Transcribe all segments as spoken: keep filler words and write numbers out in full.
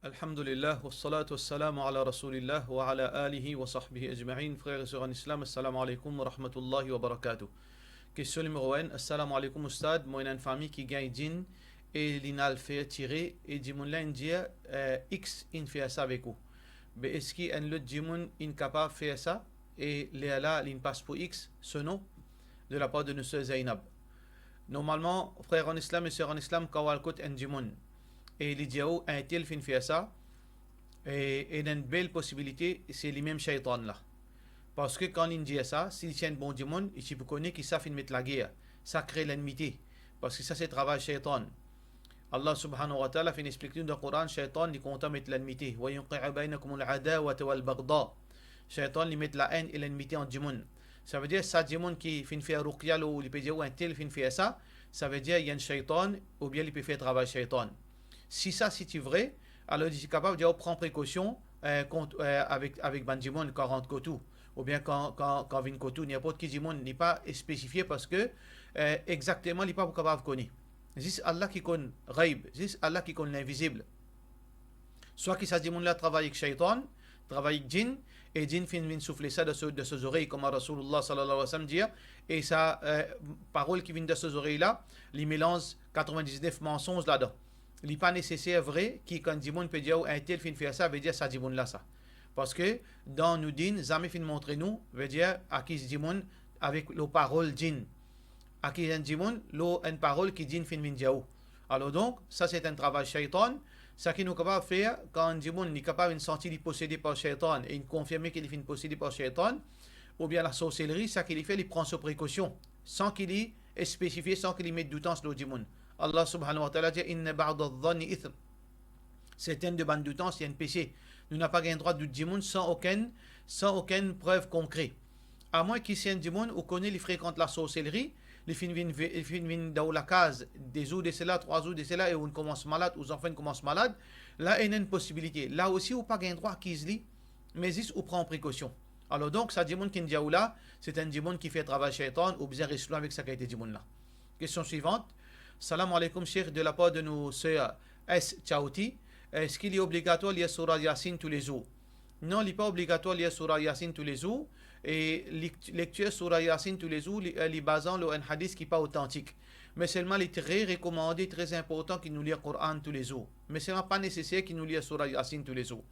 Alhamdulillah, wassalatu wassalamu ala Rasoulillah, wa ala alihi wa sahbihi ajmain. Frer e ser an Islam, assalamu alaikum wa rahmatullahi wa barakatuh. Kestion nimero enn, assalamu alaikum Oustad, mo ena enn fami ki gagn djinn e linn al fer tire, e dimoun la inn dir, eh, X inn fer sa avek ou. Be eski enn lot dimoun inn kapav fer sa, e lerla linn pas pou X so non? De lapar de nou ser Zainab. Normalman, frer an Islam e ser an Islam, kan ou al kot enn dimoun e li dir ou entel finn fer sa, e, ena enn bel posibilite se limem shaytan la. Parski kan linn dir sa, si li ti enn bon dimoun, li ti pou kone ki sa finn met lager, sa kre lennmite, parski sa se travay shaytan. Allah subhanahu wa ta'ala finn explik nou dan Koran, shaytan li kontan met lennmite, wa yuqi'u bainakumul adawata wal baghda. Shaytan li met laenn e lennmite ant dimoun. Savedir sa dimoun ki finn fer ruqya lor ou, li pe dir ou entel finn fer sa, savedir li enn shaytan oubien li pe fer travay shaytan. Si sa si ti vre, alor li ti kapav dir ou pran prekosion, eh, kont, eh, avek, avek bann dimoun kan rant kot ou, oubien kan, kan, kan vinn kot ou, ninport ki dimoun, li pa spesifie parski, eh, exakteman li pa pou kapav kone. Zis Allah ki konn ghaib, zis Allah ki konn linvizib. Swa ki sa dimoun la travay ek shaytan, travay ek djinn, e djinn finn vinn soufle sa dan so, dan so zorey, kouma Rasoulillah sallallahu alayhi wa sallam dir, e sa, eh, parol ki vinn dan so zorey la, li melanz katrevindiznef mansonz ladan. Li pa neseser vre ki kan dimoun pe dir ou entel finn fer sa, vedir sa dimoun la sa. Parski dan nou din, zame finn montre nou, vedir akiz dimoun avek lor parol djinn. Akiz enn dimoun lor enn parol ki djinn finn vinn dir ou. Alor donk, sa se enn travay shaytan. Seki nou kapav fer, kan enn dimoun li kapav inn santi li posede par shaytan e inn konfirme ki li finn posede par shaytan, oubien lasorselri, seki li fer, li pran so prekosion, san ki li spesifie, san ki li met doutans lor dimoun. Allah subhanahu wa ta'ala dir, inna ba'da dhanni ithm. Sertenn de bann doutans, li enn pese. Nou napa gagn drwa dout dimoun san okenn, san okenn prev konkre. Amwin ki si enn dimoun ou kone li frekant lasorselri, li finn vinn ve-, li finn vinn dan ou lakaz, de zour de sela, trwa zour de sela, e ou'nn koumans malad, ou zanfan inn koumans malad, la ena enn posibilite. La osi ou pa gagn drwa akiz li, me zis ou pran prekosion. Alor donk, sa dimoun ki'nn dir ou la, se enn dimoun ki fer travay shaytan, ou bizin res lwin avek sa kalite dimoun la. Kestion swivant. Salam aleykoum, Sheikh, de lapar de nou ser S Chauti. Eski li obligatwar lir Soura Yasin toulezour? Non, li pa obligatwar lir Soura Yasin toulezour. E lekt-, lektir Soura Yasin toulezour, li, eh, li bazan lor enn hadis ki pa otantik. Me selman li tre rekomande, tre inportan ki nou lir Koran toulezour. Me selman pa neseser ki nou lir Soura Yasin toulezour.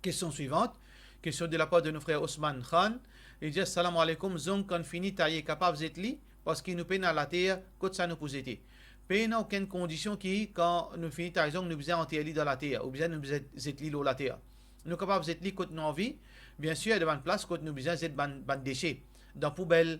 Kestion swivant. Kestion de lapar de nou frer Osman Khan. Li dir, "Salam aleykoum, zong kan fini taye kapav zet li, parski nou pena later kot sa nou pou zete." Pena okenn kondision ki kan nou fini tay zong, nou bizin anter li dan later, oubien nou bizin zet li lor later. Nou kapav zet li kot nou anvi, biensir, dan bann plas kot nou bizin zet bann, bann dese, dan poubel,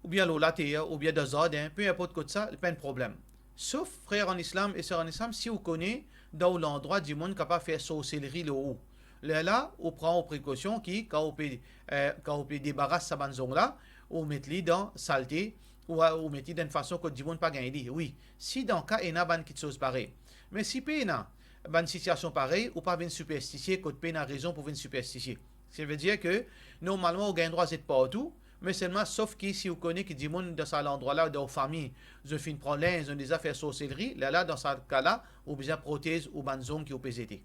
oubien lor later, oubien dan zardin, pe inport kot sa, pa enn problem. Sof, frer an Islam e ser an Islam, si ou kone dan ou landrwa dimoun kapav fer sorselri lor ou. Lerla, ou pran ou prekosion ki, kan ou pe, eh, kan ou pe debaras sa bann zong la, ou met li dan salte, ou, ou met li dan enn fason kot dimoun pa gagn li. Wi, si dan ka ena bann kitsoz parey. Me si pena bann sitiasion parey, ou pa vinn siperstisie kot pena rezon pou vinn siperstisie. Savedir ke, normalman, ou gagn drwa zet partou, me selman, sof ki si ou kone ki dimoun dan sa landrwa la, dan ou fami, zot finn pran linz, zot deza fer sorselri, lerla, dan sa ka la, ou bizin protez ou bann zong ki ou pe zete.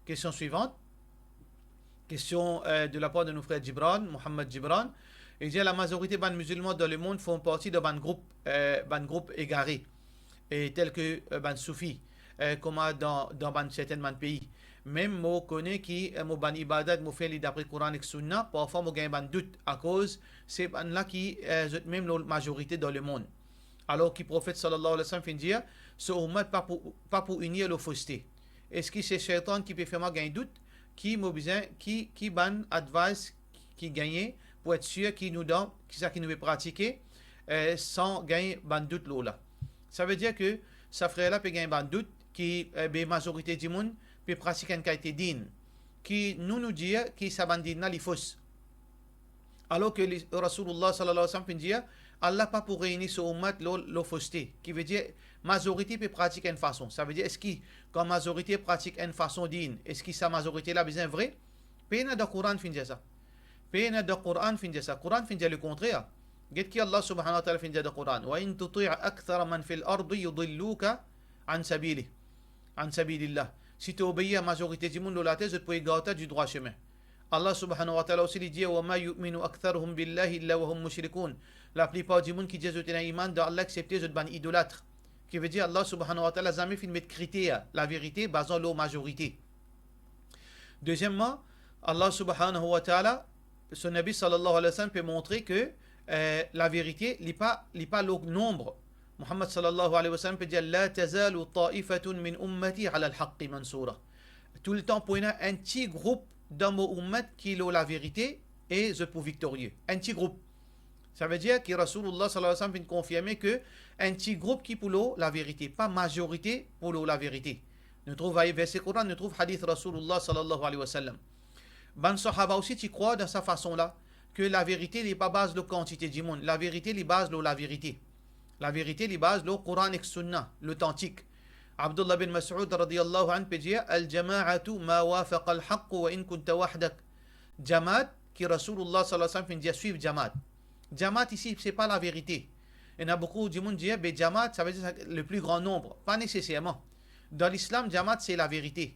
Kestion swivant. Kestion, eh, de lapar de nou frer Gibran, Mohamed Gibran. Li dir, lamazorite bann mizilman dan lemond form parti dan bann group, eh, bann group egare, e tel ke, eh, bann soufi, eh, kouma dan, dan bann sertenn bann pei. Mem mo kone ki, eh, mo bann ibadat mo fer li dapre Koran ek Sounna, parfwa mo gagn bann dout, akoz se bann la ki, eh, zot mem lor mazorite dan lemond. Alor ki Profet sallallahu alayhi wa sallam finn dir, so oumat pa pou, pa pou inir lor foste. Eski se shaytan ki pe fer mwa gagn dout? Ki mo bizin, ki, ki bann advice ki gagne pou et sir ki nou dan, ki sa ki nou pe pratike, eh, san gagn bann dout lor la? Savedir ke sa frer la pe gagn bann dout ki, eh, be mazorite dimoun pe pratik enn kalite din, ki nou, nou dir ki sa bann din la li fos. Alor ke li, Rasoulillah sallallahu alayhi wa sallam finn dir, Allah pa pou reyni so oumat lor, lor foste. Ki vedir, mazorite pe pratik enn fason. Savedir, eski kan mazorite pratik enn fason din, eski sa mazorite la bizin vre? Pena dan Koran finn dir sa. Pena dan Koran finn dir sa. Koran finn dir lekontrer. Get ki Allah subhanahu wa ta'ala finn dir dan Koran, "Wa in tuti' akthara man fil ardi yudilluka an sabili, an sabilillah." Si to obeir a mazorite dimoun lor later, zot pou egar twa du droit chemin. Allah subhanahu wa ta'ala osi li dir, "Wa ma yu'minu aktharuhum billahi illa wa hum mushrikun." Laplipar dimoun ki dir zot ena iman dan Allah, excepte zot bann idolat. Ki vedir Allah subhanahu wa ta'ala zame finn met kriter laverite bazan lor mazorite. Dezieman, Allah subhanahu wa ta'ala, so Nabi sallallahu alayhi wa sallam pe montre ke, eh, laverite, li pa, li pa lor nonb. Muhammad sallallahu alayhi wa sallam pe dir, "La tazalu ta'ifatun min ummati ala al-haqqi mansura." Toultan pou ena enn ti group dan mo oummat ki lor laverite e zot pou viktorie. Enn ti group. Savedir ki Rasoulullah sallallahu alayhi wa sallam finn konfirme ke enn ti group ki pou lor laverite, pa mazorite pou lor laverite. Nou trouv ayat verse Koran, nou trouv hadith Rasoulullah sallallahu alayhi wa sallam. Bann sahaba osi ti krwar dan sa fason la, ke laverite li pa baz lor kantite dimoun, laverite li baz lor laverite. Laverite li baz lor Koran ek Sunna, lotantik. Abdullah bin Mas'ud radiyallahu anhu pe dir, "Al-jama'atu ma wafaqa al-haqq wa in kunta wahdak." Jamaat, ki Rasoulullah sallallahu alayhi wa sallam finn dir, swiv jamaat. Jamaat isi, se pa laverite. Ena boukou dimoun dir, be jamaat, savedir sa, le plus grand nombre. Pa neseserman. Dan Lislam, jamaat, se laverite.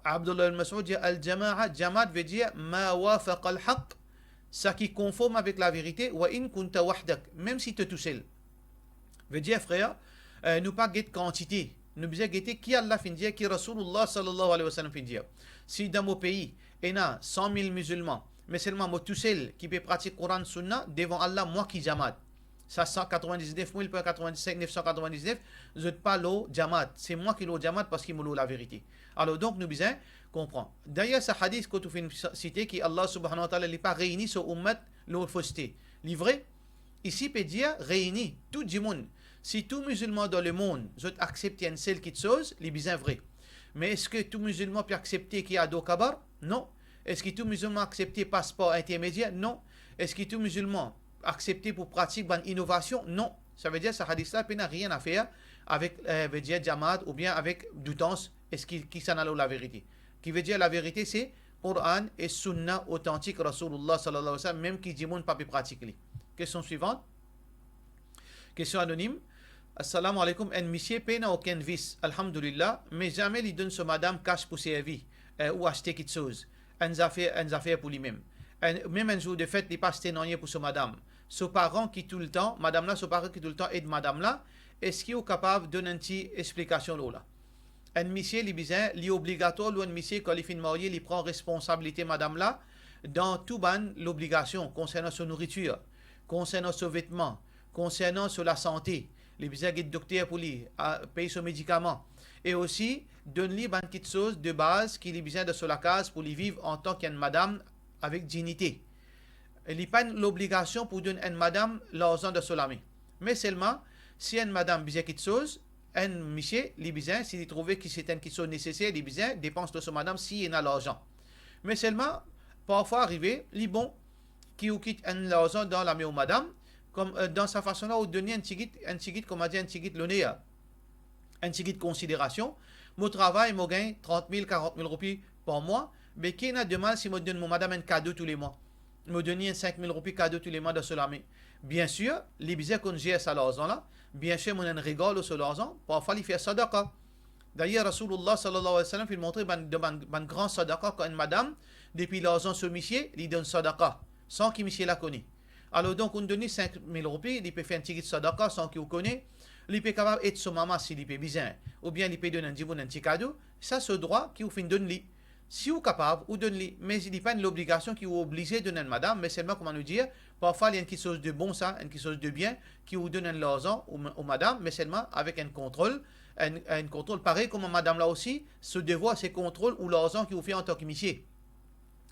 Abdullah bin Mas'ud dir, "Al-jama'a, jamaat vedir ma wafaqa al-haqq, sa ki konform avek laverite, wa in kunta wahdak, mem si to tousel." Vedir, frer, eh, nou pa get kantite, nou bizin gete ki Allah finn dir, ki Rasoulullah sallallahu alayhi wa sallam finn dir. Si dan mo pei ena san mil mizilman, me selman mo tousel ki pe pratik Koran Sunna, devan Allah, mwa ki jamaat. Sa san katrovin-diz-nef mil, katrovin-diz-nef, nef san katrovin-diz-nef, zot pa lor jamaat. Se mwa ki lor jamaat parski mo lor laverite. Alor donk, nou bizin konpran. Dayer sa hadis kot ou finn site ki Allah subhanahu wa ta'ala, li pa reini so oummat lor foste. Li vre? Isi pe dir reini tou dimoun. Si tou mizilman dan lemond, zot aksepte enn sel kitsoz, li bizin vre. Me eski tou mizilman pe aksepte ki ador kabar? Non. Eski tou mizilman aksepte pas par intermedier? Non. Eski tou mizilman aksepte pou pratik bann inovasion? Non. Savedir sa hadis la pena rien a fer avek, eh, vedir jamaat oubien avek doutans, eski kisannla lor laverite. Ki vedir laverite se Koran e Sunna otantik Rasoulullah sallallahu alayhi wa sallam, mem ki dimoun pa pe pratik li. Kestion swivant. Kestion anonim. Assalamu alaykum, enn misie pena okenn vis, alhamdulillah, me zame li donn so madam kas pou servi, eh, ou aste kitsoz, enn zafer, enn zafer pou limem. Enn, mem enn zour de fet, li pa aste nanye pou so madam. So paran ki toultan, madam la, so paran ki toultan ed madam la, eski ou kapav donn enn ti explikasion lor la? Enn misie, li bizin, li obligatwar lor enn misie, kan li finn marye, li pran responsabilite madam la dan tou bann lobligasion konsernan so nouritir, konsernan so vetman, konsernan so lasante. Li bizin get dokter pou li, a, pey so medikaman, e osi donn li bann kitsoz de baz ki li bizin dan so lakaz pou li viv antan ki enn madam avek dignite. E li pa enn lobligasion pou donn enn madam larzan dan so lame. Me selman, si enn madam bizin kitsoz, enn misie, li bizin, si li trouve ki se enn kitsoz neseser, li bizin depans lor so madam si ena larzan. Me selman, parfwa arive, li bon ki ou kit enn larzan dan lame ou madam, kom, eh, dan sa fason la, ou donn li enn tigit, enn tigit, kouma dir, enn tigit loner, enn tigit konsiderasion. Mo travay, mo gagn trant mil, karant mil roupi par mwa, be ki ena de mal si mo donn mo madam enn kado toulemwa? Mo donn li enn sink mil roupi kado toulemwa dan so lame. Biensir, li bizin konn zer sa larzan la. Biensir, mo ena enn regar lor so larzan. Parfwa, li fer sadaka. Dayer, Rasoulullah sallallahu alayhi wa sallam finn montre bann, dan bann, bann gran sadaka, kan enn madam, depi larzan so misie, li donn sadaka, san ki misie la kone. Alor donk, ou donn li sink mil roupi, li pe fer enn tigit sadaka san ki ou kone, li pe kapav ed so mama si li pe bizin, oubien li pe donn enn dimoun enn ti kado, sa so drwa ki ou finn donn li. Si ou kapav, ou donn li, me li pa enn lobligasion ki ou oblize donn enn madam, me selman, kouma nou dir, parfwa li enn kitsoz de bon sa, enn kitsoz de bien, ki ou donn enn larzan ou, ou madam, me selman avek enn kontrol, enn, enn kontrol. Parey kouma madam la osi, so devwar se kontrol ou larzan ki ou fer antan ki misie.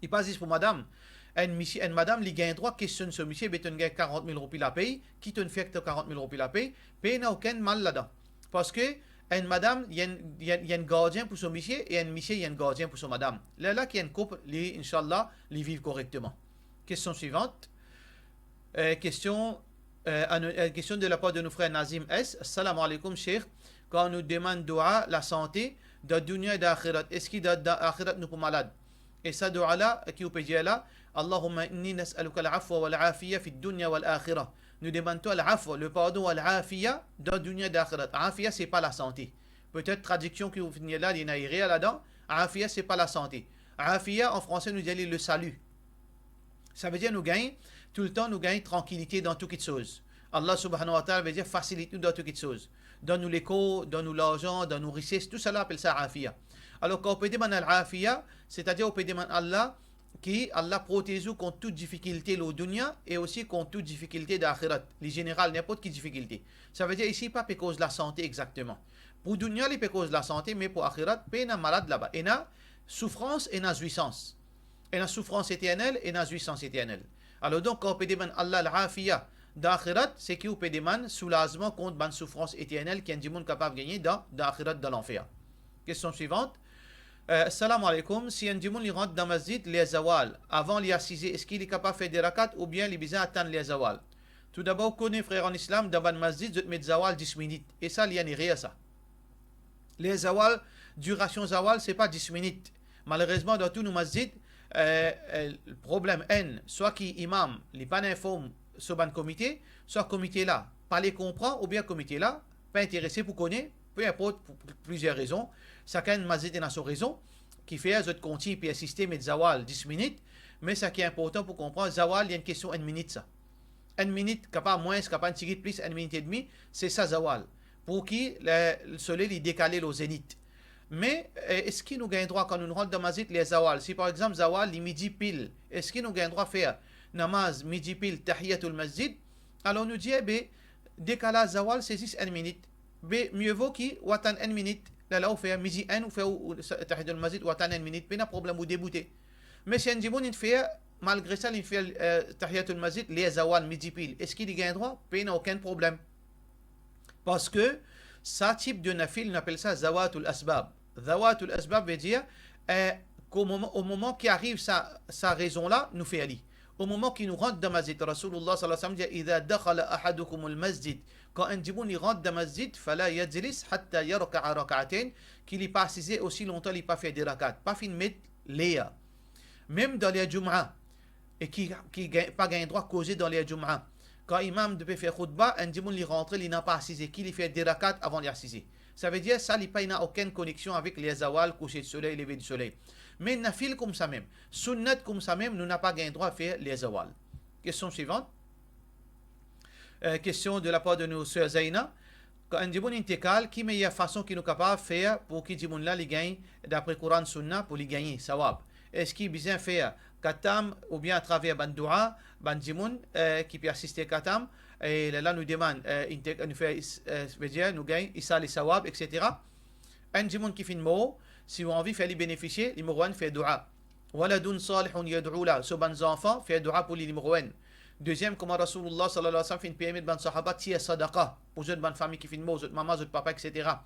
Li pa zis pou madam. Enn misie, enn madam, li gagn drwa kestionn so misie, be tonn gagn karant mil roupi lapey, ki tonn fer ek to karant mil roupi lapey, pena okenn mal ladan. Parski enn madam, li enn, li enn, li enn gardien pou so misie, e enn misie, li enn gardien pou so madam. Lerla ki enn koup, li, inshallah, li viv korekteman. Kestion swivant. Eh, kestion, eh, ano-, eh, kestion de lapar de nou frer Nazim S. Salam aleykoum, Sheikh. Kan nou demann doua lasante, dan dunia e dan axirat, eski dan, dan axirat nou pou malad? E sa doua la, ki ou pe dir la, "Allahumma inni nas'aluka al-afwa wal-afiya fid dunya wal-akhirah." Nou demann twa al-afwa, le pardon, wal-afiya, dan dunia e dan axirat. Afiya, se pa lasante. Petet tradiksion ki ou finn lir la, li ena erer ladan. Afiya, se pa lasante. Afiya, an franse, nou dir li le salut. Savedir nou gagn, toultan nou gagn trankilite dan tou kitsoz. Allah subhanahu wa ta'ala, vedir fasilit nou dan tou kitsoz. Dan nou lekor, dan nou larzan, dan nou rises, tousala apel sa afiya. Alor, kan ou pe demann al-afiya, setadir ou pe demann Allah ki Allah protez ou kont tou difikilte lor dunya e osi kont tou difikilte dan axirat. Li zeneral, ninport ki difikilte. Savedir isi, pa pe koz lasante exakteman. Pou dunya, li pe koz lasante, me pou axirat, pena malad laba. Ena soufrans, ena zwisans. Ena soufrans eternel, ena zwisans eternel. Alor donk, kan ou pe demann Allah al-afiya dan axirat, se ki ou pe demann soulazman kont bann soufrans eternel ki enn dimoun kapav gagne dan, dan axirat, dan lanfer. Kestion swivant. Eh, salam aleykoum, si enn dimoun li rant dan masjid ler zawal, avan li asize, eski li kapav fer de rakat oubien li bizin atann ler zawal? Toudabor, ou kone, frer an Islam, dan bann masjid, zot met zawal dis minit. E sa, li enn erer sa. Ler zawal, dirasion zawal, se pa dis minit. Malerezman, dan tou nou masjid, eh, eh, problem enn, swa ki imam, li pa inform so bann komite, swa komite la pa le konpran, oubien komite la pa interese pou kone, pe inport, pou, pou plizier rezon, sakenn masjid ena so rezon, ki fer zot kontign persiste met zawal dis minit, me sa ki inportan pou konpran, zawal, li enn kestion enn minit sa. Enn minit, kapav mwins, kapav enn tigit plis, enn minit edmi, se sa zawal. Pou ki le, le soley li dekale lor zenit. Me, eh, eski nou gagn drwa kan nou rant dan masjid ler zawal? Si par exanp zawal li midi pil, eski nou gagn drwa fer namaz midi pil, tahiyatul masjid? Alor nou dir, be, dekalaz zawal se zis enn minit. Be, mie vo ki ou atann enn minit, lerla ou fer midi enn, ou fer ou, ou, sa, tahiyatul masjid, ou atann enn minit, pena problem, ou deboute. Me si enn dimoun inn fer, malgre sa, li fer, eh, tahiyatul masjid ler zawal midi pil, eski li gagn drwa? Pena okenn problem. Parski sa tip de nafil, nou apel sa zawatul asbab. Zawatul asbab vedir, eh, o moman, o moman ki ariv sa, sa rezon la, nou fer li. O moman ki nou rant dan masjid, Rasoulullah sallallahu alayhi wa sallam dir, "Idha dakhala ahadukumul masjid", kan enn dimoun li rant dan masjid, "fala yajlis hatta yarka'a rak'atayn", ki li pa asize osi lontan li pa fer de rakat, pa finn met ler. Mem dan ler Jumaa, e ki, ki gagn, pa gagn drwa koze dan ler Jumaa. Kan imam pe fer khoutba, enn dimoun li rantre, li napa asize, ki li fer de rakat avan li asize. Savedir sa, li pa ena okenn koneksion avek ler zawal, kouser di soley, leve di soley. Me nafil koumsa mem, sunnat koumsa mem, nou napa gagn drwa fer ler zawal. Kestion swivant. Eh, kestion de lapar de nou ser Zaina. Kan enn dimoun intekal, ki meyer fason ki nou kapav fer pou ki dimoun la li gagn, dapre Koran, Sunna, pou li gagne sawab? Eski bizin fer katam oubien atraver bann doua, bann dimoun, eh, ki pe asiste katam? E lerla nou demann, eh, inte-, nou fer is-, eh, vedir nou gagn isal sawab, et cetera. Enn dimoun ki finn mor, si ou anvi fer li benefisie, nimero enn, fer doua. Waladun salihun yad'u la, so bann zanfan fer doua pou li, nimero enn. Deziem, kouma Rasoulullah sallallahu alayhi wa sallam finn permet bann sahaba tir sadaqa pou zot bann fami ki finn mor, zot mama, zot papa, et cetera.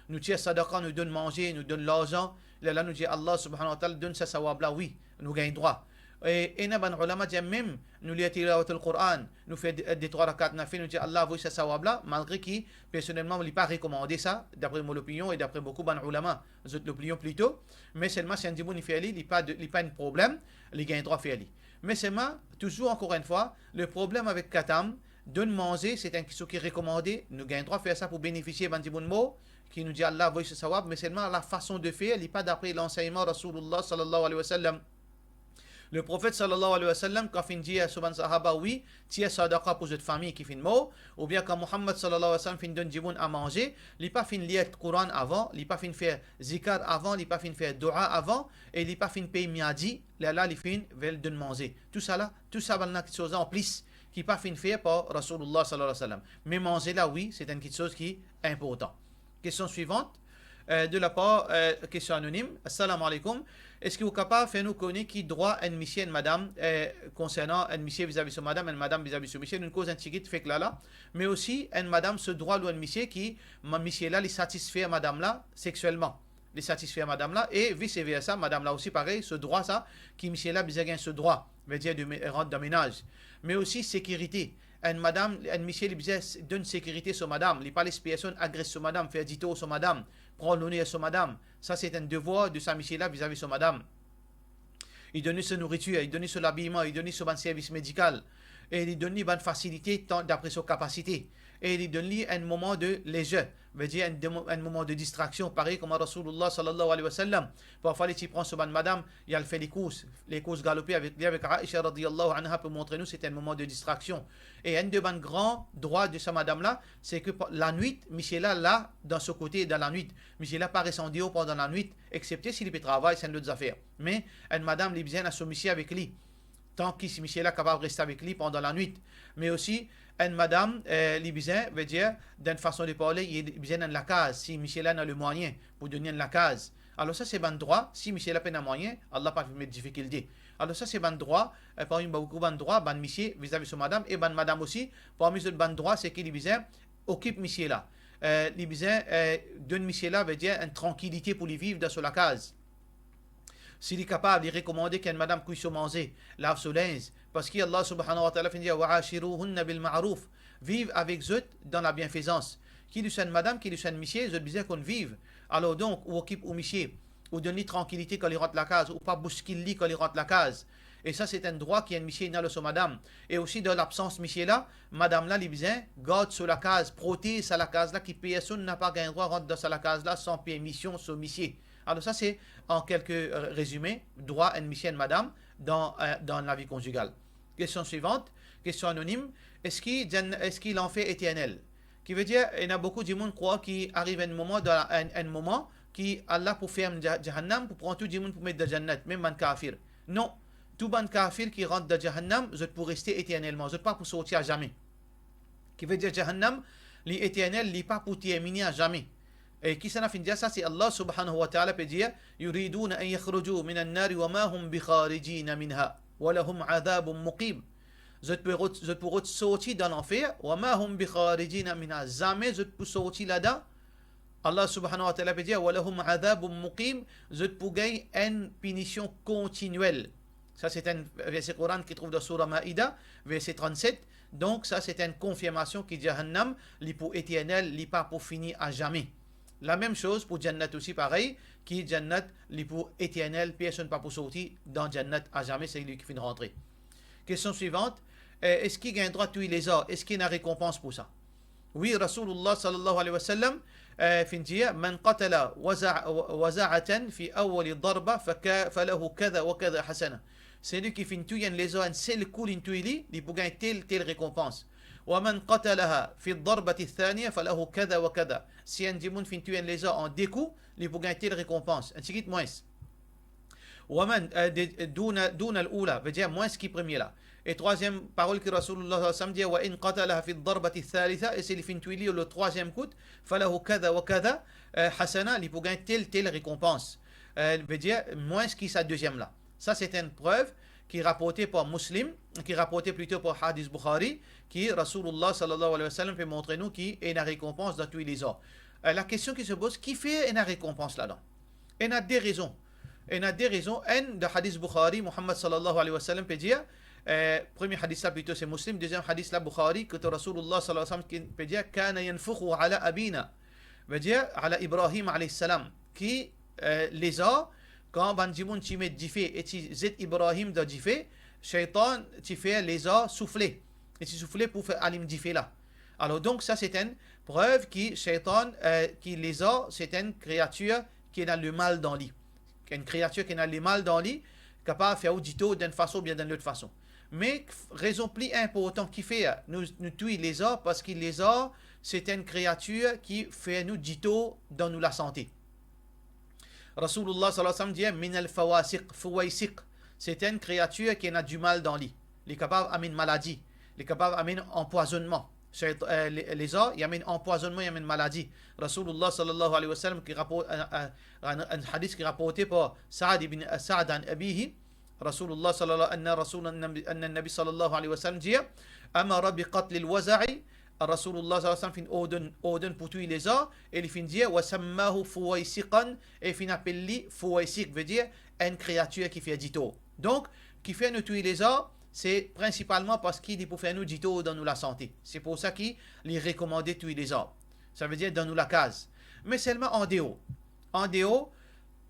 Nou tir sadaqa, nou donn manze, nou donn larzan, lerla nou dir Allah subhanahu wa ta'ala donn sa sawab la, wi, nou gagn drwa. E ena bann ulama dir mem nou lir tilawatul Quran, nou fer de, de trwa rakat nafil, nou dir Allah avoy sa sawab la, malgre ki personelman li pa rekomande sa, dapre mo lopinion e dapre boukou bann ulama, zot lopinion plito. Me selman si enn dimoun li fer li, li pa de, li pa enn problem, li gagn drwa fer li. Me selman, touzour ankor enn fwa, le problem avek katam, donn manze, se enn kiksoz ki rekomande, nou gagn drwa fer sa pou benefisie bann dimoun mor, ki nou dir Allah avoy so sawab, me selman lafason de fer, li pa dapre lansegnman Rasoulullah sallallahu alayhi wa sallam. Leprofet sallallahu alayhi wa sallam, kan finn dir so bann sahaba, wi, tir sadaqa pou zot fami ki finn mor, oubien kan Muhammad sallallahu alayhi wa sallam finn donn dimoun a manze, li pa finn lir Koran avan, li pa finn fer zikar avan, li pa finn fer doua avan, e li pa finn pey miadi, lerla li finn vel donn manze. Tousala, tou sa bann la kiksoz an plis ki pa finn fer par Rasoulullah sallallahu alayhi wa sallam. Me manze la, wi, se enn kiksoz ki inportan. Kestion swivant, eh, de lapar, eh, kestion anonim. Assalamu alaikum. Eski ou kapav fer nou kone ki drwa enn misie, enn madam, eh, konsernan enn misie vizavi so madam, enn madam vizavi so misie? Nou koz enn tigit fek la la. Me osi, enn madam so drwa lor enn misie ki, ma-, misie la, li satisfer madam la seksielman. Li satisfer madam la, e vice versa, madam la osi parey, so drwa sa, ki misie la bizin gagn so drwa, vedir de me-, rant dan menaz. Me osi sekirite. Enn madam, enn misie, li bizin s-, donn sekirite so madam, li pa les personn agres so madam, fer ditor so madam, pran loner so madam. Sa se enn devwar de sa misie la vizavi so madam. Li donn li so nouritir, li donn li so labiman, li donn li so bann servis medikal, e li donn li bann fasilite tan, dapre so kapasite. e li donn li enn moman de lezer, vedir enn, enn moman de distraksion, parey kouma Rasoulullah sallallahu alayhi wa sallam, parfwa li ti pran so bann madam, li al fer lekours, lekours galope avek li, avek Aisha radiyallahu anha, pou montre nou se enn moman de distraksion. E enn de bann gran drwa de sa madam la, se ke pa-, lanwit, misie la, la, dan so kote, dan lanwit, misie la pa res andeor pandan lanwit, exsepte si li pe travay, se enn lot zafer. Me enn madam, li bizin ena so misie avek li, tan ki si misie la kapav res avek li pandan lanwit. Me osi, enn madam, eh, li bizin, vedir, dan enn fason de parle, li bizin enn lakaz, si misie la ena lemwayin pou donn li enn lakaz. Alor sa se bann drwa, si misie la pena mwayin, Allah pa met difikilte. Alor sa se bann drwa, eh, parmi boukou bann drwa, bann misie vizavi so madam, e bann madam osi, parmi zot bann drwa, se ki li bizin okip misie la. Eh, li bizin, eh, donn misie la, vedir enn trankilite pou li viv dan so lakaz. Si li kapav, li rekomande ki enn madam kwi so manze, lav so linz, parski Allah subhanahu wa ta'ala finn dir, "Wa ashiruhunna bil ma'ruf." Viv avek zot dan labienfezans. Ki li swa enn madam, ki li swa enn misie, zot bizin konn viv. Alor donk, ou okip ou misie, ou donn li trankilite kan li rant lakaz, ou pa bouskil li kan li rant lakaz. E sa se enn drwa ki enn misie ena lor so madam. E osi dan labsans misie la, madam la, li bizin gard so lakaz, protez sa lakaz la, ki personn napa gagn drwa rant dan sa lakaz la san permision so misie. Alor sa se, an kelke, eh, rezime, drwa enn misie, enn madam dan, eh, dan lavi konzigal. Kestion swivant, kestion anonim, eski Jann-, eski lanfer eternel? Ki vedir, ena boukou dimoun krwar ki ariv enn moman, dan enn, enn moman, ki Allah pou ferm Ja-, Jahannam, pou pran tou dimoun pou met dan Jannat, mem bann kafir. Non, tou bann kafir ki rant dan Jahannam, zot pou reste eternelman, zot pa pou sorti azame. Ki vedir Jahannam, li eternel, li pa pou termine azame. E kisannla finn dir sa? Se Allah subhanahu wa ta'ala pe dir, "Yuriduna an yakhruju minan nari wa ma hum bikharijina minha, wa lahum adhabun muqim." Zot pou rod-, zot pou rod sorti dan lanfer, "Wa ma hum bikharijina minha." Zame zot pou sorti ladan. Allah subhanahu wa ta'ala pe dir, "Wa lahum adhabun muqim." Zot pou gagn enn pinision kontinyel. Sa se enn verse Koran ki trouv dan Soura Maida, verse trannset. Donk sa se enn konfirmasion ki Jahannam, li pou eternel, li pa pou fini azame. Lamem soz pou Jannat osi parey, ki Jannat, li pou eternel, personn pa pou sorti dan Jannat azame, se li ki finn rantre. Kestion swivant, eh, eski gagn drwa touy lezar? Eski ena rekonpans pou sa? Wi, Rasoulullah sallallahu alayhi wa sallam, eh, finn dir, "Man qatala waza-, waza'atan fi awwali darba, faka-, falahu kadha wa kadha hasana." Seki finn touy enn lezar enn sel kou, linn touy li, li pou gagn tel, tel rekonpans. "Wa man qatalaha fi darbati thaniya, falahu kadha wa kadha." Si enn dimoun finn touy enn lezar an de kou, li pou gagn tel rekonpans. Enn tigit mwins. Wa man, eh, de, duna, duna al-ula, vedir mwins ki premie la. E trwaziem parol ki Rasoulullah sallallahu alayhi wa sallam dir, "Wa in qatalaha fi darbati thalitha", e si li finn touy li lor trwaziem kout, "falahu kadha wa kadha, eh, hasana", li pou gagn tel, tel rekonpans. Eh, vedir mwins ki sa deziem la. Sa se enn prev ki raporte par Muslim, ki raporte plito par hadis Bukhari, ki Rasoulullah sallallahu alayhi wa sallam pe montre nou ki ena rekonpans dan touy lezar. Eh, lakestion ki se poz, kifer ena rekonpans ladan? Ena de rezon. Ena de rezon. Enn, dan hadis Bukhari, Muhammad sallallahu alayhi wa sallam pe dir, eh, premie hadis la plito se Muslim, deziem hadis la Bukhari, kot Rasoulullah sallallahu alayhi wa sallam ki pe dir, "Kana yanfukhu ala abina", vedir ala Ibrahim alayhis salam, ki, eh, lezar, kan bann dimoun ti met dife e ti zet Ibrahim dan dife, Shaytan ti fer lezar soufle, e ti soufle pou fer alim dife la. Alor donk sa se enn prev ki Shaytan, eh, ki lezar se enn kreatir ki ena lemal dan li. Enn kreatir ki ena lemal dan li, kapav fer ou ditor dan enn fason oubien dan lot fason. Me rezon pli inportan kifer nou, nou touy lezar, parski lezar se enn kreatir ki fer nou ditor dan nou lasante. Rasoulullah sallallahu alayhi wa sallam dir, "Minal fawasiq, fawasiq." Se enn kreatir ki ena dimal dan li. Li kapav amenn maladi. Li kapav amenn anpwazonnman. Shayt-, eh, le-, lezar, li amenn anpwazonnman, li amenn maladi. Rasoulullah sallallahu alayhi wa sallam ki rapor-, eh, eh, enn, enn hadis ki raporte par Sa'd ibn, eh, Sa'd an abihi, Rasoulullah sallallahu, anna Rasoul, anna, anna Nabi sallallahu alayhi wa sallam dir, "Amara bi qatlil waza'i." Rasoulullah sallallahu alayhi wa sallam finn ordonn, ordonn pou touy lezar, e li finn dir, "Wa sammahu fawasiqan", e finn apel li fawasiq, vedir enn kreatir ki fer ditor. Donk, kifer nou touy lezar, se prinsipalman parski li pou fer nou ditor dan nou lasante. Se pou sa ki li rekomande touy lezar. Savedir dan nou lakaz. Me selman andeor. Andeor,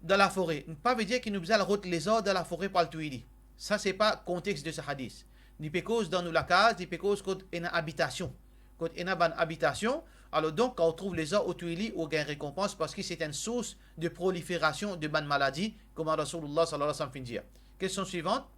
dan lafore. Pa vedir ki nou bizin al rod lezar dan lafore pou al touy li. Sa se pa kontex de sa hadis. Li pe koz dan nou lakaz, li pe koz kot ena abitasion. kot ena bann abitasion, alor donk, kan ou trouv lezan otour li, ou gagn rekonpans, parski se enn sours de proliferasion de bann maladi, kouma Rasoulullah sallallahu alayhi wa sallam finn dir. Kestion swivant.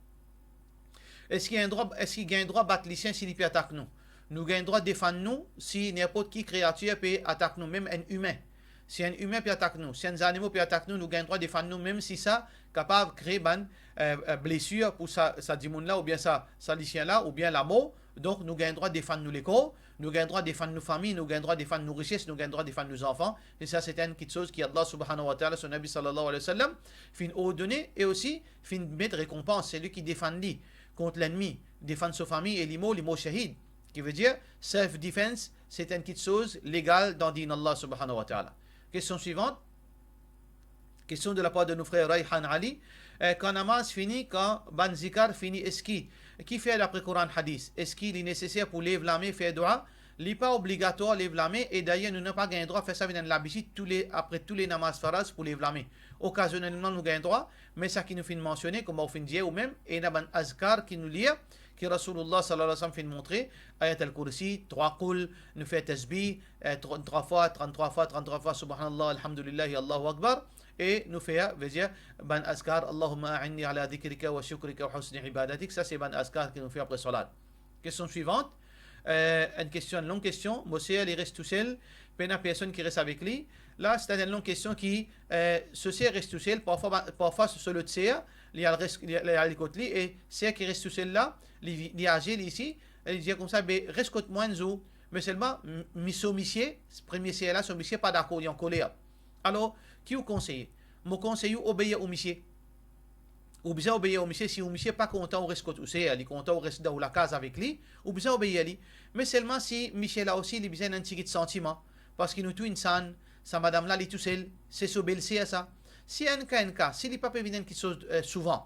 Eski gagn drwa, eski gagn drwa bat lisien si li pe atak nou? Nou gagn drwa defann nou si ninport ki kreatir pe atak nou, mem enn imin. Si enn imin pe atak nou, si enn zanimo pe atak nou, nou gagn drwa defann nou, mem si sa kapav kree bann, eh, eh, blesir pou sa, sa dimoun la, oubien sa, sa lisien la, oubien lamor. Donk, nou gagn drwa defann nou lekor, nou gagn drwa defann nou fami, nou gagn drwa defann nou rises, nou gagn drwa defann nou zanfan. E sa, se enn kiksoz ki Allah subhanahu wa ta'ala, so Nabi sallallahu alayhi wa sallam, finn ordone e osi finn met rekonpans, seki defann li kont lennmi, defann so fami e li mor, li mor shahid. Ki vedir, self defense, se enn kiksoz legal dan din Allah subhanahu wa ta'ala. Kestion swivant. Kestion de lapar de nou frer Rayhan Ali. Eh, kan namaz fini, kan bann zikar fini, eski, ki fer dapre Koran, hadis? Eski li neseser pou lev lame, fer dua? Li pa obligatwar lev lame, e dayer nou napa gagn drwa fer sa vinn enn labitid tou le, apre tou le namaz faraz pou lev lame. Okazionelman nou gagn drwa, me sa ki nou finn mansione, kouma ou finn dir ou mem, ena bann azkar ki nou lir, ki Rasoulullah sallallahu alayhi wa sallam finn montre, Ayat al-Kursi, trwa Qul, nou fer tasbih, eh, tranntrwa fwa, tranntrwa fwa, tranntrwa fwa, Subhanallah, Alhamdulillah, Allahu Akbar, e nou fer, vedir, bann azkar, Allahumma a'inni ala dhikrika wa shukrika wa husni ibadatik, sa se bann azkar ki nou fer apre salat. Kestion swivant. Eh, enn kestion, enn long kestion. Mo ser, li res tousel, pena personn ki res avek li. La, se enn long kestion ki, eh, so ser res tousel, parfwa, ba-, parfwa so, so lot ser, li al res, li, li al kot li, e ser ki res tousel la, li vi-, li aze, li isi, e li dir koumsa, "Be, res kot mwa enn zour." Me selman, m-, mi so misie, premie ser la, so misie pa dakor, li ankoler. Alor, ki ou konseye? Mo konsey ou obeir ou misie. Ou bizin obeir ou misie, si ou misie pa kontan ou res kot ou ser, li kontan ou res dan ou lakaz avek li, ou bizin obeir li. Me selman si misie la osi, li bizin enn tigit santiman, parski nou tou insan, sa madam la, li tousel, se so belser sa. Si enn ka, enn ka, si li pa pe vinn enn kiksoz, eh, souvan,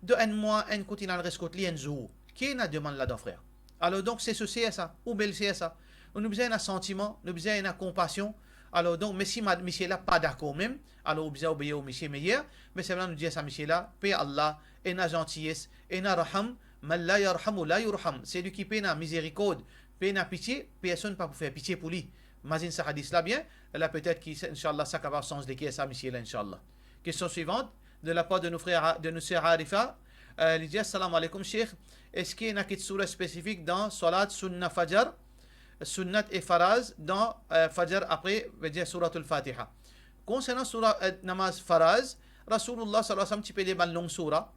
dan enn mwa, enn kout inn al res kot li enn zour, ki ena de mal ladan, frer? Alor donk, se so ser sa, ou belser sa. Nou bizin ena santiman, nou bizin ena konpasion. Alor donk, me si mad-, misie la pa dakor mem, alor ou bizin obeir ou misie meyer, me selman nou dir sa misie la, pe Allah, ena zantiyes, ena raham, man la yarham la yurham. Selwi ki pena mizerikord, pena pitie, personn pa pou fer pitie pou li. Mazinn sa hadis la bien, la petet ki, inshallah, sa kapav sanz leker sa misie la, inshallah. Kestion swivant, de lapar de nou frer A-, de nou ser Arifa, eh, li dir, "Assalamu alaikum, Sheikh. Eski ena kit soura spesifik dan salat sunna fajar, sunnat e faraz dan, eh, fajar apre, vedir Suratul Fatiha?" Konsernan soura, eh, namaz faraz, Rasoulullah sallallahu alayhi wa sallam ti pe lir bann long soura.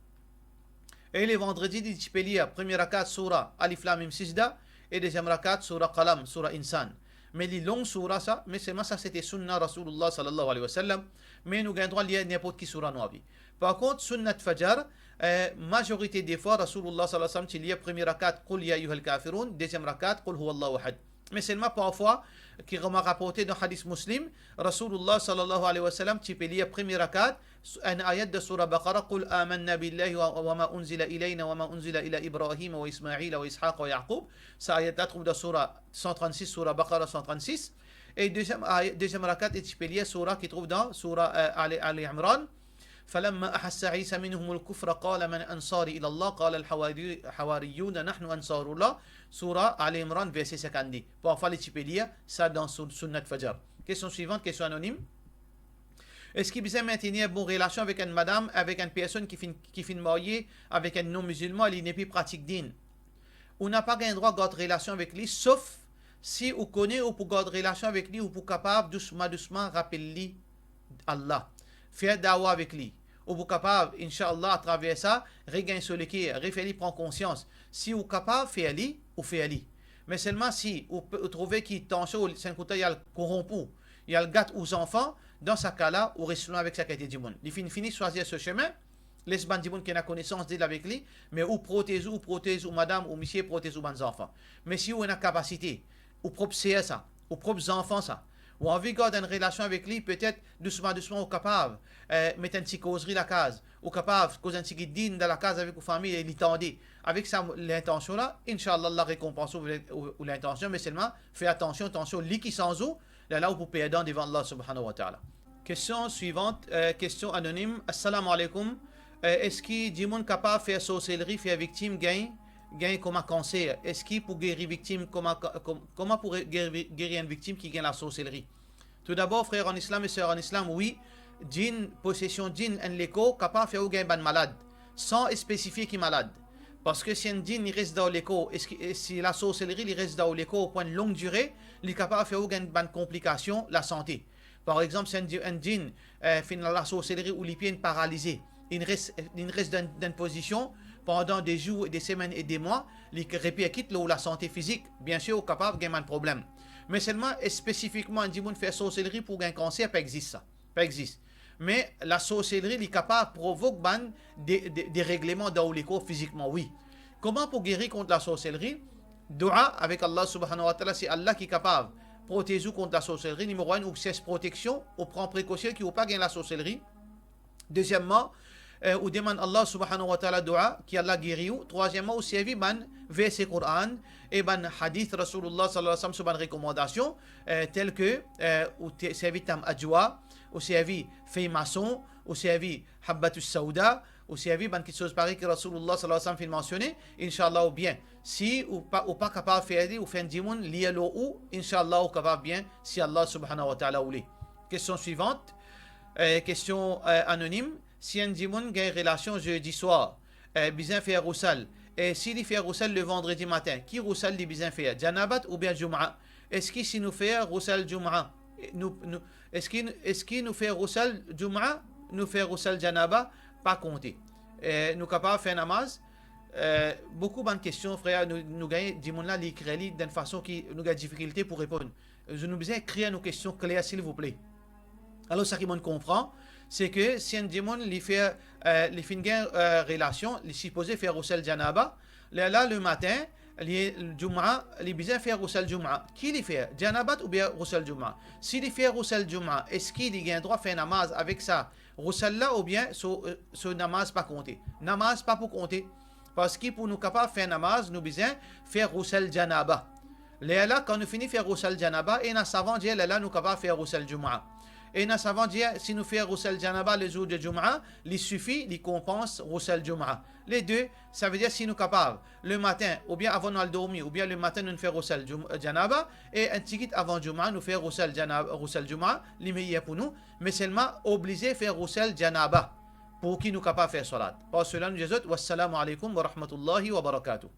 E le vandredi, li ti pe lir premie rakat soura Alif Lam Mim Sijda e deziem rakat soura Qalam, soura Insan. Me li long soura sa, me selman sa sete sunna Rasoulullah sallallahu alayhi wa sallam. Me nou gagn drwa lir ninport ki soura nou anvi. Par kont, sunnat fajar, eh, mazorite defwa, Rasoulullah sallallahu alayhi wa sallam ti lir premie rakat Qul ya ayyuhal kafirun, deziem rakat Qul huwallahu ahad. Me selman parfwa, ki kouma raporte dan hadis Muslim, Rasoulullah sallallahu alayhi wa sallam ti pe lir premie rakat, enn ayat dan soura Baqara, "Qul amanna billahi wa, wa ma unzila ilayna wa ma unzila ila Ibrahim wa Ismaila wa Ishaqa wa Yaqub." Sa ayat la trouv dan soura san trannsis, soura Baqara san trannsis. E deziem ay-, deziem rakat, li ti pe lir soura ki trouv dan soura, eh, Ali, Ali Imran. "Falamma ahassa Isa minhumul kufra qala man ansari ila Allah, qala al hawari-, hawariyuna nahnu ansarullah." Soura Ali Imran, verse sinkannde. Parfwa li ti pe lir sa dan sun-, sunnat fajar. Kestion swivant, kestion anonim. Eski bizin mentenir bon relasion avek enn madam, avek enn personn ki finn, ki finn marye avek enn non-mizilman, li nepli pratik din? Ou napa gagn drwa gard relasion avek li, sof si ou kone ou pou gard relasion avek li, ou pou kapav dousma dousma rapel li Allah. Fer dawa avek li. Ou pou kapav, inshallah, atraver sa, regagn so leker, refer li pran konsians. Si ou kapav fer li, ou fer li. Me selman si ou pe, ou trouve ki tansion, sa enn kote li al koronp ou, li al gat ou zanfan, dan sa ka la, ou res lwin avek sa kalite dimoun. Li finn fini swazir so semin, les bann dimoun ki ena konesans de li avek li, me ou protez ou, ou protez ou madam, ou misie, protez ou bann zanfan. Me si ou ena kapasite, ou prop ser sa, ou prop zanfan sa, ou anvi gard enn relasion avek li, petet dousma dousma ou kapav, eh, met enn ti kozri lakaz, ou kapav koz enn tigit din dan lakaz avek ou fami e li tande. Avek sa lintansion la, inshallah, Allah rekonpans ou, ou, ou lintansion, me selman fer atansion, atansion, li ki sanz ou, lerla ou pou perdan devan Allah subhanahu wa ta'ala. Kestion swivant, eh, kestion anonim. Assalamu alaikum. Eh, eski dimoun kapav fer sorselri, fer viktim gagn, gagn koma kanser, eski pou geri viktim koma, kom-, koma pou re-, geri, geri enn viktim ki gagn lasorselri? Toudabor, frer an islam e ser an islam, wi, djinn, posesion djinn, enn lekor kapav fer ou gagn bann malad, san spesifie ki malad. Parski si enn djinn li res dan ou lekor, eski, e si lasorselri li res dan ou lekor pou enn long dire, li kapav fer ou gagn bann konplikasion lasante. Par exanp, si enn dji-, enn djinn, eh, finn lasorselri ou lipie inn paralize, inn res, inn res dan, dan enn pozision pandan de zour, de semenn e de mwa, li reperkit lor ou lasante fizik, biensir ou kapav gagn bann problem. Me selman spesifikman enn dimoun fer sorselri pou gagn kanser, pa exis sa. Pa exis. Me lasorselri li kapav provok bann de, de, deregleman dan ou lekor fizikman, wi. Koma pou geri kont lasorselri? Doua avek Allah subhanahu wa ta'ala, se Allah ki kapav protez ou kont lasorselri. Nimero enn, ou sers proteksion, ou pran prekosion ki ou pa gagn lasorselri. Dezieman, eh, ou demann Allah subhanahu wa ta'ala doua, ki Allah geri ou. Trwazieman, ou servi bann verse Koran e bann hadith Rasoulullah sallallahu alayhi wa sallam, so bann rekomandasion, eh, tel ke, eh, ou te-, servi tam adjwa, ou servi fey mason, ou servi habbatus sauda, ou servi bann kiksoz parey ki Rasoulullah sallallahu alayhi wa sallam finn mansione, inshallah ou bien. Si ou pa, ou pa kapav fer li, ou fer enn dimoun lir lor ou, inshallah ou kapav bien, si Allah subhanahu wa ta'ala oule. Kestion swivant, eh, kestion, eh, anonim, si enn dimoun gagn relasion zerdi swar, eh, bizin fer rousal, e si li fer rousal le vandredi matin, ki rousal li bizin fer, janabat oubien jouma? Eski si nou fer rousal jouma, eh, nou, nou, eski, eski nou fer rousal jouma, nou fer rousal janaba, pa konte? Eh, nou kapav fer namaz? Eh, boukou bann kestion, frer, nou, nou gagn dimoun la, li ekrir li dan enn fason ki nou gagn difikilte pou reponn. Nou bizin ekrir nou kestion kler, silvouple. Alor, seki mo'nn konpran, se ke si enn dimoun li fer, eh, li finn gagn, eh, relasion, li sipoze fer rousal janaba, lerla le matin, li, jouma, li bizin fer rousal jouma. Ki li fer, janabat oubien rousal jouma? Si li fer rousal jouma, eski li gagn drwa fer namaz avek sa rousal la, oubien so, eh, so namaz pa konte? Namaz pa pou konte. Parski pou nou kapav fer namaz, nou bizin fer rousal janaba. Lerla, kan nou fini fer rousal janaba, ena savan dir lerla nou kapav fer rousal jouma. Ena savan dir si nou fer rousal janaba le zour de jouma, li sifi, li konpans rousal jouma. Le de, savedir si nou kapav, le matin, oubien avan nou al dormi, oubien le matin nou fer rousal joum-, janaba, e enn tigit avan jouma, nou fer rousal janab-, rousal jouma, li meyer pou nou, me selman oblize fer rousal janaba, pou ki nou kapav fer salat. Par sela, nou dir zot, wassalamu alaykum wa rahmatullahi wa barakatuh.